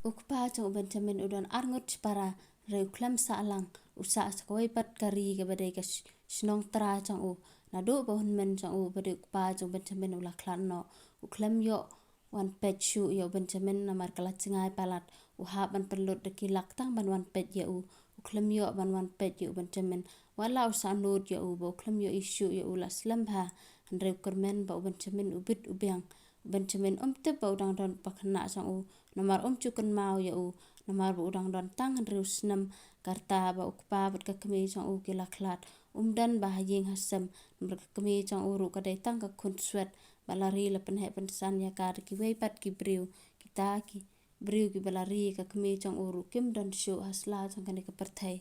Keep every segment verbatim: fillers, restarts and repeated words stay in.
U kpa jong u Benjamin u don arngut shipara, hynrei u khlem sah lang, u sah sha kawei pat ka ri kaba dei ka sh-, shnong trai jong u. Naduh ba u hynmen jong u ba dei u kpa jong u Benjamin u la khlad noh, u khlem ïoh wan peit shuh ïa u Benjamin namar ka la jngai palat. U hap ban pynlut da ki lak tang ban wan peit ïa u. U khlem ïoh ban wan peit ïa u Benjamin. Wat la u sahnud ïa u ba u khlem ïohi shuh ïa u la slem bha. Hynrei u kyrmen ba u Benjamin u bit u biang. U Benjamin um tip ba u dang don u pakhynnah jong u, namar um ju kynmaw ïa u, namar ba u dang don tang hynriew snem. Ka rta ba u kpa bad ka kmie jong u ki la khlad, um don ba ha ïing ha sem, namar ka kmie jong u ruh ka dei tang ka khunswet, ba la ri la pynheh pynsan ïa ka da kiwei pat ki briew. Kita ki briew kiba la ri ïa ka kmie jong u ruh kim don shuh ha sla jong kane ka pyrthei.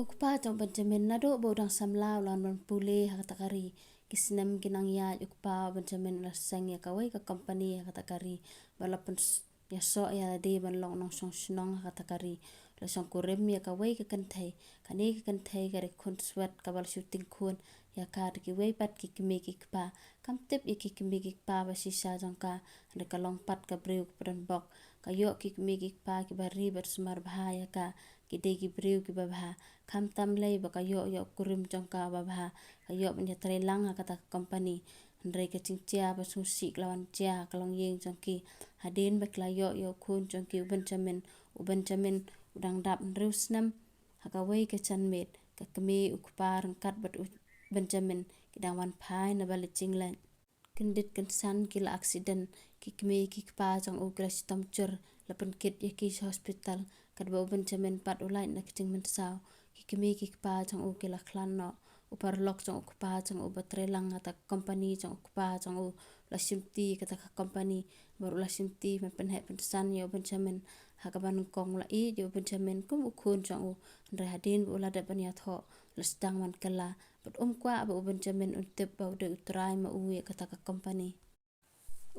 U kpa jong u Benjamin naduh ba u dang samla u la wan ban pule ha kata ka ri. Ki snem ki nang ïaid u kpa u Benjamin u la seng ïa kawei ka company ha kata ka ri, ba la pyn-, ïasoh ïa lade ban long nongshong shnong ha kata ka ri. U la shongkurim ïa kawei ka kynthei. Kane ka kynthei ka dei khunswet kaba la shu tyngkhun ïa ka da kiwei pat ki kmie ki kpa. Kam tip ïa ki kmie ki kpa ba shisha jong ka, hynrei ka long pat ka briew kaba donbok. Ka ïoh ki kmie ki kpa kiba ri bad sumar bha ïa ka. Ki dei ki briew kiba bha. Khamtam lei ba ka ïoh ïa u kurim jong ka uba bha, ka ïoh ban ïatreilang ha kata ka company. Hynrei ka jingjia ba sngewsih ka la wan jia ha ka longïing jong ki. Hadien ba ki la ïoh ïa u khun jong ki u Benjamin, u Benjamin u dang dap hynriew snem. Ha kawei ka janmiet, ka kmie, u kpa ryngkat bad u Benjamin ki dang wan phai na ba leit jingleit. Kyndit kynsan ki la accident, ki kmie ki kpa jong u ki la shitom jur, la pynkit ïa ki sha hospital, katba u Benjamin pat u lait na ka jingmynsaw. Ki kmie ki kpa jong u ki la khlad noh. U paralok jong u kpa jong u ba trei lang ha kata ka company jong u kpa jong u, u la shimti kata ka company, bad u la shimti ban pynheh pynsan ïa u Benjamin. Ha kaba nyngkong u la ïeit ïa u Benjamin kum u khun jong u, hynrei hadien ba u la dep ban ïathoh, u la sdang ban kylla. Bad um kwah ba u Benjamin un tip ba u dei u trai ma u ïa kata ka company.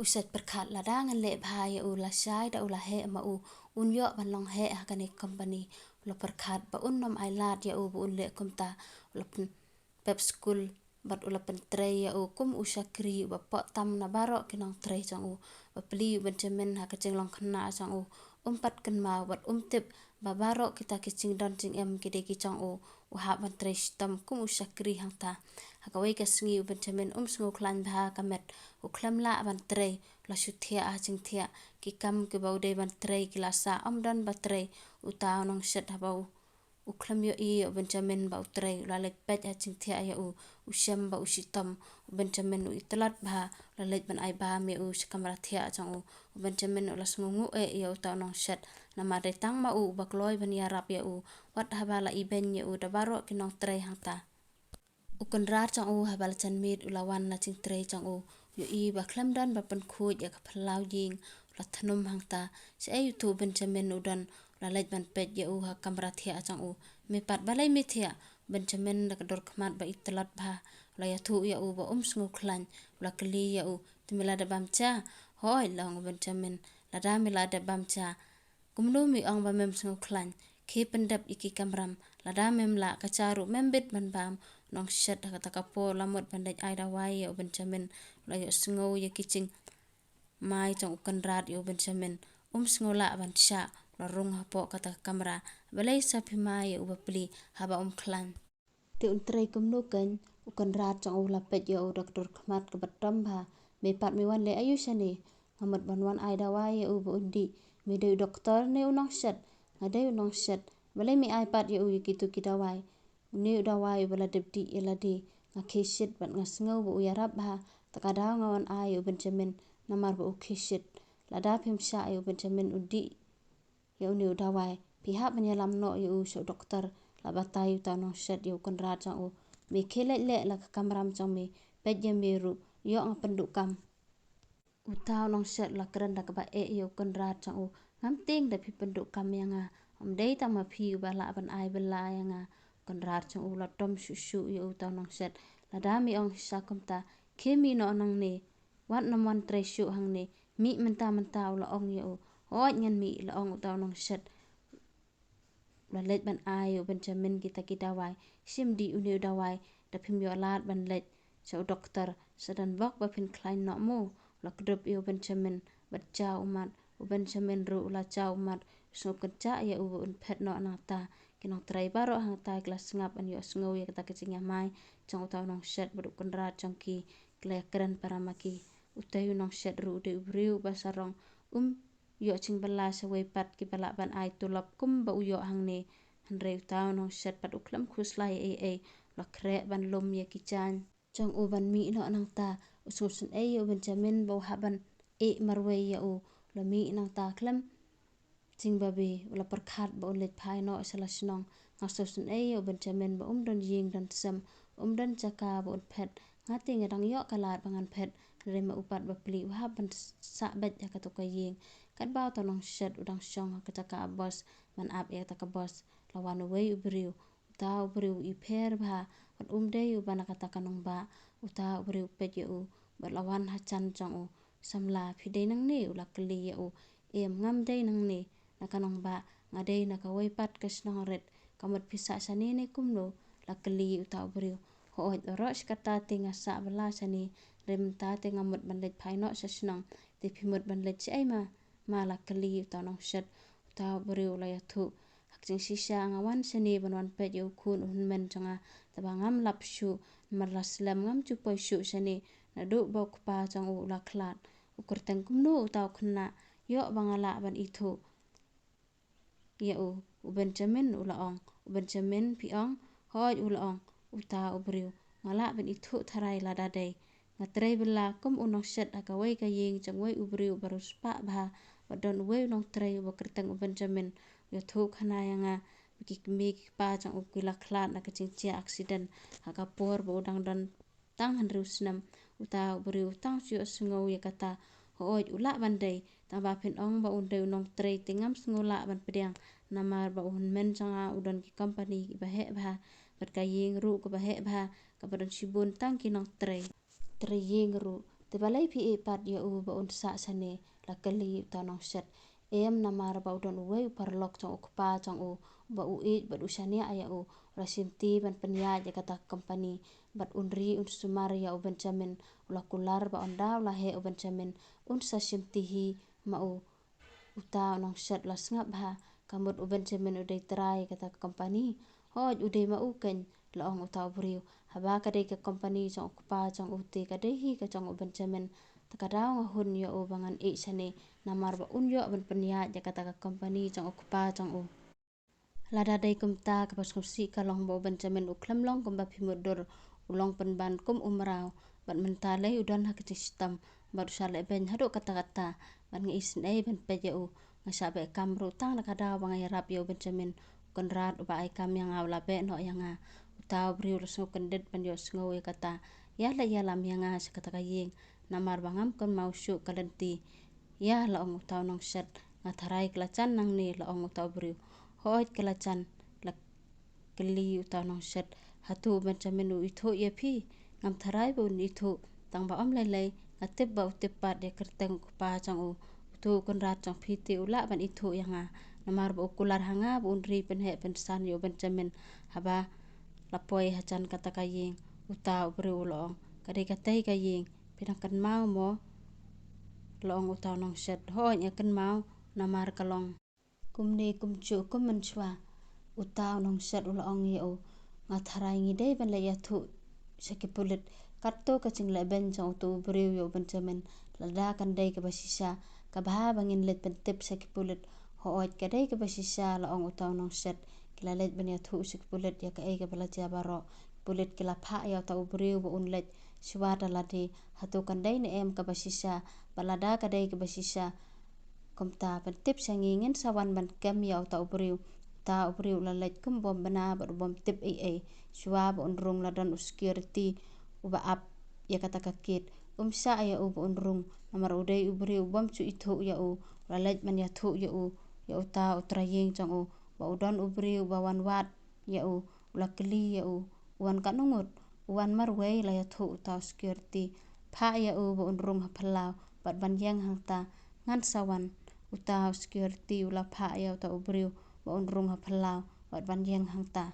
U shet pyrkhat, lada ngan leh bha ïa u lashai da u la heh ma u, un ïoh ban long heh ha kane ka company. U la pyrkhat ba un nym ailad ïa u ba un leh kumta. U la pyn-, pep skul bad u la pyntrei ïa u kum u shakri uba poh tam na baroh ki nongtrei jong u. Bapli u Benjamin ha ka jinglong khynnah jong u, um pat kynmaw bad um tip ba baroh kita ki jingdon jingem ki dei ki jong u. U hap ban trei shitom kum u shakri hangta. Ha kawei ka sngi u Benjamin um sngewkhlaiñ bha ka met, u khlem lah ban trei. U la shu thiah ha jingthiah. Ki kam kiba u dei ban trei ki la sah, um don ba trei. Uta u nongshet haba u, u khlem ïohi ïa u Benjamin ba u trei, u la leit peit ha jingthiah ïa u. U shem ba u shitom. U Benjamin u itynnad bha, u la leit ban ai bam ïa u sha kamra thiah jong u. U Benjamin u la sngewnguh eh ïa uta u nongshet, namar dei tang ma u uba kloi ban ïarap ïa u, wat haba la ibeiñ ïa u da baroh ki nongtrei hangta. U Kynrad jong u haba la janmiet u la wan na jingtrei jong u, u ïohi ba khlem don ba pynkhuid ïa ka phyllaw ïing, u la thnum hangta. Shaei utu u Benjamin u don? U la leit ban peit ïa u ha kamra thiah jong u. Me pat, balei me thiah? U Benjamin da ka dur khmat ba itynnad bha u la ïathuh ïa u ba um sngewkhlaiñ. U la kylli ïa u, te me la dep bam ja? Hooid, la ong u Benjamin, lada me la dep bam ja, kumno me ong ba mem sngewkhlaiñ? Khie pyndep ïa ki kamram, lada mem lah ka ja ruh mem bit ban bam. U nongshet ha kata ka por u la mut ban leit ai dawai ïa u Benjamin. U la ïohsngew ïa ki jingmai jong u Kynrad ïa u Benjamin. Um sngew lah ban shah, u la rung hapoh kata ka kamra. Balei sa phi mai ïa u bapli haba um khlaiñ? Te un trei kumno keiñ? U Kynrad jong u la peit ïa u da ka dur khmat kaba tom bha. Me pat me wan leh aïu shane? Nga mut ban wan ai dawai ïa u ba un dih. Me dei u doktor ne u nongshet? Nga dei u nongshet. Balei me ai pat ïa u ïa kitu ki dawai? Une u dawai uba la dep dih ïa lade. Nga khie shit bad nga sngew ba u ïarap bha. Te ka daw nga wan ai ïa u Benjamin namar ba u khie shit. Lada phim shah ïa u Benjamin u dih ïa une u dawai, phi hap ban ïalam noh ïa u sha u doktor. La batai uta u nongshet ïa u Kynrad jong u. Me khie leit leh la ka kamram jong me, peit ïa me ruh, ïoh nga pynduh kam. Uta u nongshet u la kren da kaba eh ïa u Kynrad jong u. Ngam tieng da phi pynduh kam ïa nga. Ym dei tang ma phi uba lah ban ai bylla ïa nga. U Kynrad jong u la dom shuh shuh ïa uta u nongshet. Lada me ong shisha kumta, khie mih noh nangne. Wat nym wan trei shuh hangne. Mih mynta mynta, u la ong ïa u. Hooid ngan mih, la ong uta u nongshet. U la leit ban ai ïa u Benjamin kita ki dawai. Shim dih une u dawai, da phim ïoh lad ban leit sha u doktor, sa don bok ba phin khlaiñ noh mo. U la kdup ïa u Benjamin bad jaw ummat. U Benjamin ruh u la jaw ummat. Sngewkynjah ïa u ba un phet noh nangta. Ki nongtrei baroh hangta ki la sngap ban ïohsngew ïa kata ka jingïamai jong uta u nongshet bad u kynrad jong ki, ki la ïakren para ma ki. Utei u nongshet ruh u dei u briew ba sarong, um ïoh jingbylla sha wei pat kiba lah ban ai tulop kumba u ïoh hangne. Hynrei uta u nongshet pat u khlem khuslai ei ei, u la khreh ban lum ïa ki jaiñ jong u ban mih noh nangta. U sngewsynei ïa u Benjamin ba u hap ban ïeh marwei ïa u. U la mih nangta khlem jingbabe, u la pyrkhat ba un leit phai noh sha la shnong. Nga sngewsynei ïa u Benjamin ba um don ïing don sem, um don jaka ba un phet. Nga te nga dang ïoh ka lad ba ngan phet, hynrei ma u pat bapli u hap ban sah beit ha kato ka ïing. Katba uta u nongshet u dang shong ha ka jaka bos ban ap ïa kata ka bos, la wan uwei u briew. Uta u briew u ipher bha, bad um dei uba na kata ka nongbah. Uta u briew u peit ïa u bad la wan hajan jong u. Samla, phi dei nangne? U la kylli ïa u. Em, ngam dei nangne na ka nongbah, nga dei na kawei pat ka shnong rit. Ka mut phi sah shane ne kumno? La kylli uta u briew. Hooid, baroh shi katta te nga sah bylla shane, hynrei mynta te nga mut ban leit phai noh sha shnong. Te phi mut ban leit shaei ma? Ma la kylli uta u nongshet. Uta u briew u la ïathuh. Ha ka jingshisha nga wan shane ban wan peit ïa u khun u hynmen jong nga, tangba ngam lap shuh, namar la slem ngam ju poi shuh shane naduh ba u kpa jong u u la khlad. U kyrteng kumno uta u khynnah? Ïoh ba nga lah ban ithuh ïa u? U Benjamin, u la ong. U Benjamin phi ong? Hooid, u la ong uta u briew. Nga lah ban ithuh tharai lada dei. Nga trei bylla kum u nongshet ha kawei ka ïing jong uwei u briew uba riewspah bha, bad don uwei u nongtrei uba kyrteng u Benjamin. U ïathuh khana ïa nga ba ki kmie ki kpa jong u ki la khlad na ka jingjia aksiden ha ka por ba u dang don tang hynriew snem. Uta u briew u tang shu ïohsngew ïa kata. Hooid, u lah ban dei, tangba phin ong ba un dei u nongtrei te ngam sngew lah ban pdiang, namar ba u hynmen jong nga u don ki kompani kiba heh bha, bad ka ïing ruh kaba heh bha, kaba don shibun tang ki nongtrei. Trei ïing ruh. Te balei phi ïeh pat ïa u ba un sah shane? La kylli uta u nongshet. Em, namar ba u don uwei u paralok jong u kpa jong u, ba u ïeit bad u shaniah ïa u. U la shimti ban pynïaid ïa kata ka kompani, bad un ri un sumar ïa u Benjamin. U la kular ba ynda u la heh u Benjamin, un sa shimti hi ma u. Uta u nongshet u la sngap bha. Ka mut u Benjamin u dei trai kata ka kompani? Hooid, u dei ma u keiñ, la ong uta u briew. Haba ka dei ka kompani jong u kpa jong u te ka dei hi ka jong u Benjamin. Te ka daw nga hun ïa u ba ngan ïeh shane, namar ba un ïoh ban pynïaid ïa kata ka kompani jong u kpa jong u. Lada dei kumta, kaba sngewsih ka long ba u Benjamin u khlem long kumba phi mutdur, u long pynban kum u mraw. Bad mynta lei u don ha ka jingshitom, bad u shah lehbeiñ haduh katta katta. Bad nga isynei ban peit ïa u. Nga shah beh kam ruh tang na ka daw ba nga ïarap ïa u Benjamin. U kynrad uba ai kam ïa nga u la beh noh ïa nga. Uta u briew u la sngewkyndit ban ïohsngew ïa kata. Ïa leit ïalam ïa nga sha kata ka ïing, namar ba ngam kynmaw shuh ka lynti. Ïa, la ong uta u nongshet. Nga tharai ka la jan nangne, la ong uta u briew. Hooid ka la jan, la kylli uta u nongshet. Hato u Benjamin u ithuh ïa phi? Ngam tharai ba un ithuh, tangba ym lei lei nga tip ba u tip pat ïa kyrteng u kpa jong u. Uto u kynrad jong phi te u lah ban ithuh ïa nga, namar ba u kular ha nga ba un ri pynheh pynsan ïa u Benjamin haba la poi hajan kata ka ïing. Uta u briew u la ong. Ka dei katei ka ïing, phi dang kynmaw mo? La ong uta u nongshet. Hooid nga kynmaw, namar ka long kumne kumjuh kum mynshuwa. Uta u nongshet u la ong ïa u. Nga tharai ngi dei ban leit ïathuh sha ki pulit. Katto ka jinglehbeiñ jong uto u briew ïa u Benjamin. Lada kan dei kaba shisha, ka bha ba ngin leit pyntip sha ki pulit. Hooid ka dei kaba shisha, la ong uta u nongshet. Ki la leit ban ïathuh sha ki pulit ïa kaei kaba la jia baroh. Pulit ki la phah ïa uta u briew ba un leit shuwa da lade. Hato kan dei ne em kaba shisha? Bad lada ka dei kaba shisha, kumta pyntip sha ngi, ngin sa wan ban kem ïa uta u briew. Uta u briew u la leit kum bym bna bad u bym tip ei ei. Shuwa ba un rung la don u security uba ap ïa kata ka gate. Um shah ïa u ba un rung, namar u dei u briew u bym ju ithuh ïa u. U la leit ban ïathuh ïa u, ïa uta u trai ïing jong u, ba u don u briew uba wan wad ïa u. U la kylli ïa u, u wan katno ngut? U wan marwei, la ïathuh uta u security. Phah ïa u ba un rung ha phyllaw bad ban ïeng hangta, ngan sa wan. Uta u security u la phah ïa uta u briew ba un rung ha phyllaw bad ban ïeng hangta.